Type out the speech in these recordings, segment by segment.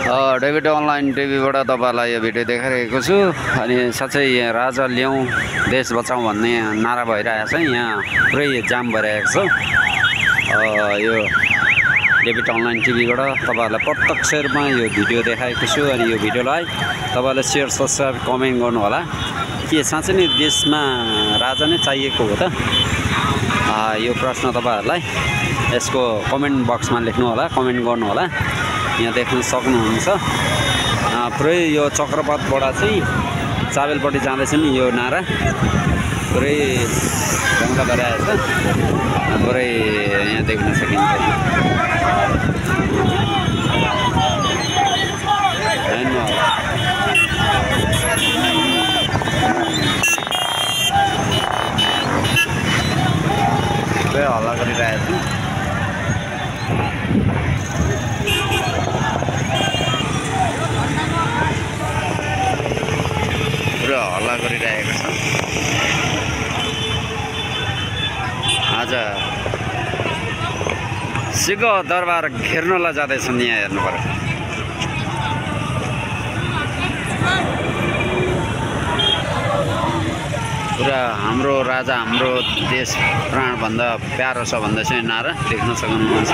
David online टिभीबाट तपाईँलाई यो video देखाइरहेको छु। अनि साँच्चै यहाँ राजा ल्याउँ देश बचाउँ भन्ने नारा भइरहेको छ। यहाँ पुरै जाम भइरहेको छ। यो डेभिड अनलाइन टिभीबाट तपाईँहरूलाई प्रत्यक्ष रूपमा यो भिडियो देखाएको छु। अनि यो भिडियोलाई तपाईँले सेयर सब्सक्राइब कमेन्ट गर्नु होला। के साँच्चै नै देशमा राजा नै चाहिएको हो त? यो प्रश्न तपाईँहरूलाई यसको कमेन्ट बक्समा लेख्नु होला, कमेन्ट गर्नु होला। यहाँ देख्न सक्नुहुन्छ पुरै यो चक्रपथबाट चाहिँ चाबेलपट्टि जाँदैछ नि यो नारा पुरै ढङ्ग गरिरहेको छ। पुरै यहाँ देख्न सकिन्छ। पुरै हल्ला गरिरहेको छु। हल्ला गरिरहेको छ। आज सिंह दरबार घेर्नलाई जाँदैछन्। यहाँ हेर्नु पर्यो। पुरा हाम्रो राजा हाम्रो देश प्राणभन्दा प्यारो छ भन्दै चाहिँ नारा देख्न सक्नुहुन्छ।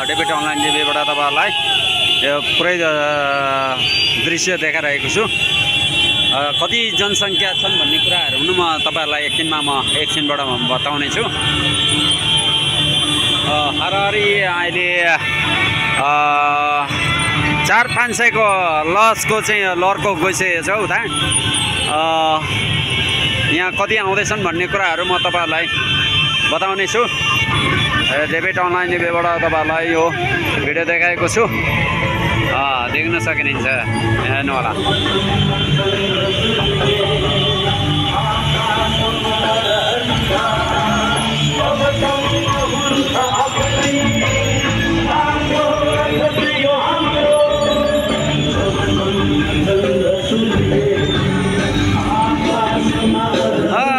डेभिड अनलाइन टिभीबाट तपाईँहरूलाई यो पुरै दृश्य देखाइरहेको छु। कति जनसङ्ख्या छन् भन्ने कुराहरू म तपाईँहरूलाई एकछिनबाट बताउने छु। हाराहारी अहिले 400-500को लसको चाहिँ लर्को गइसकेको छ उता। यहाँ कति आउँदैछन् भन्ने कुराहरू म तपाईँहरूलाई बताउने छु। डेभिड अनलाइन टिभीबाट तपाईँहरूलाई यो भिडियो देखाएको छु। देख्न सकिन्छ, हेर्नु होला।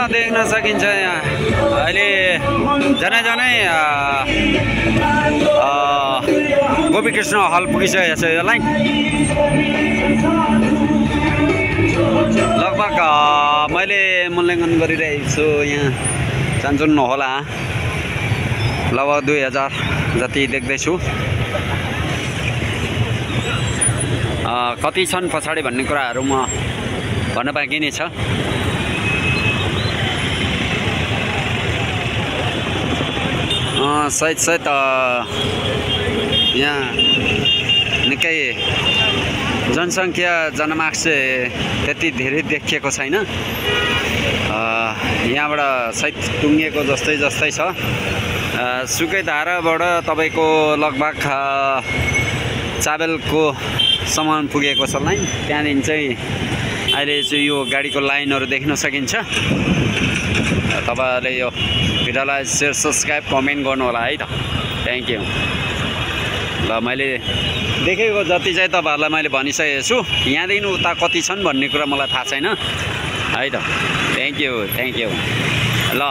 देख्न सकिन्छ यहाँ अहिले जनै गोपीकृष्ण हल पुगिसकेको छ। यो लाइन लगभग मैले मूल्याङ्कन गरिरहेको छु। यहाँ चान्चुन होला लगभग 2000 जति देख्दैछु। कति छन् पछाडि भन्ने कुराहरू म भन्न बाँकी नै छ। सायद यहाँ निकै जनसङ्ख्या जनमास त्यति धेरै देखिएको छैन। यहाँबाट सायद टुङ्गिएको जस्तै छ। सुकैधाराबाट तपाईँको लगभग चाबेलको सामान पुगेको छ लाइन। त्यहाँदेखि चाहिँ अहिले चाहिँ यो गाडीको लाइनहरू देख्न सकिन्छ। तपाईँहरूले यो भिडियोलाई सेयर सब्सक्राइब कमेन्ट गर्नु होला है त। Thank you. ल मैले देखेको जति चाहिँ तपाईँहरूलाई मैले भनिसकेको छु। यहाँदेखि उता कति छन् भन्ने कुरा मलाई थाहा छैन है त। Thank you. ल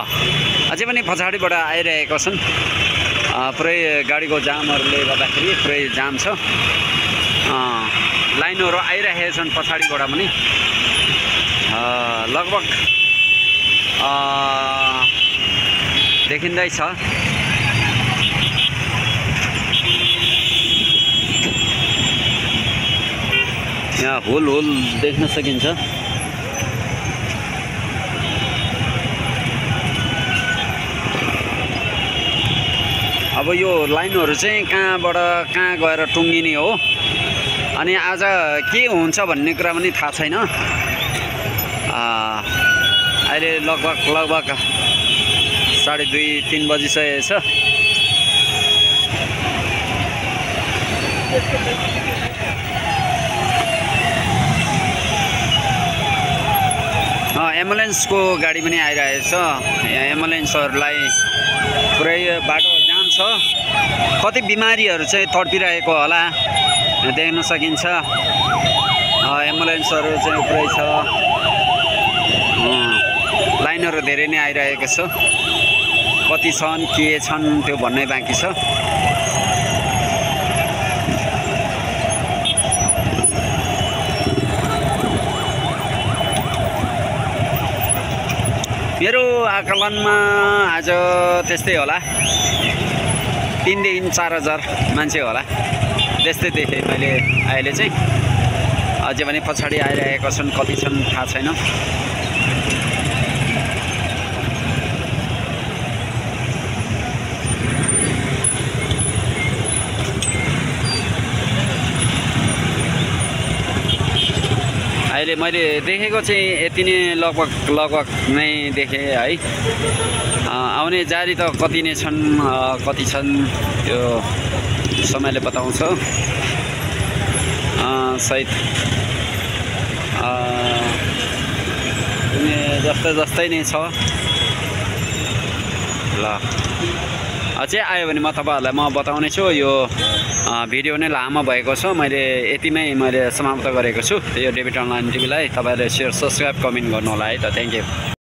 अझै पनि पछाडिबाट आइरहेको छन्। पुरै गाडीको जामहरूले गर्दाखेरि पुरै जाम छ। लाइनहरू आइरहेका छन् पछाडिबाट पनि। लगभग देखिँदैछ। यहाँ होल देख्न सकिन्छ। अब अब यो लाइनहरू चाहिँ कहाँबाट कहाँ गएर टुङ्गिने हो अनि आज के हुन्छ भन्ने कुरा पनि थाहा छैन। अहिले लगभग 2:30-3 बजिसकेको छ। एम्बुलेन्सको गाडी पनि आइरहेको छ। एम्बुलेन्सहरूलाई पुरै बाटो जाम छ। कति बिमारीहरू चाहिँ तडपिरहेको होला देख्न सकिन्छ। एम्बुलेन्सहरू चाहिँ पुरै छ। लाइनहरू धेरै नै आइरहेको छ। कति छन् के छन् त्यो भन्नै बाँकी छ। मेरो आकलनमा आज त्यस्तै होला 3 देखि 4 हजार मान्छे होला त्यस्तै देखेँ मैले। अहिले चाहिँ अझै पनि पछाडि आइरहेका छन्, कति छन् थाहा छैन। अहिले मैले देखेको चाहिँ यति नै लगभग नै देखेँ है। आउने जारी त कति नै छन् कति छन् त्यो समयले बताउँछ। सायद जस्तै नै छ। ल अझै आयो भने म तपाईँहरूलाई बताउने छु। यो भिडियो नै लामो भएको छ। मैले यतिमै समाप्त गरेको छु। यो डेभिड अनलाइन टिभीलाई तपाईँहरूले सेयर सब्सक्राइब कमेन्ट गर्नु होला है त। Thank you.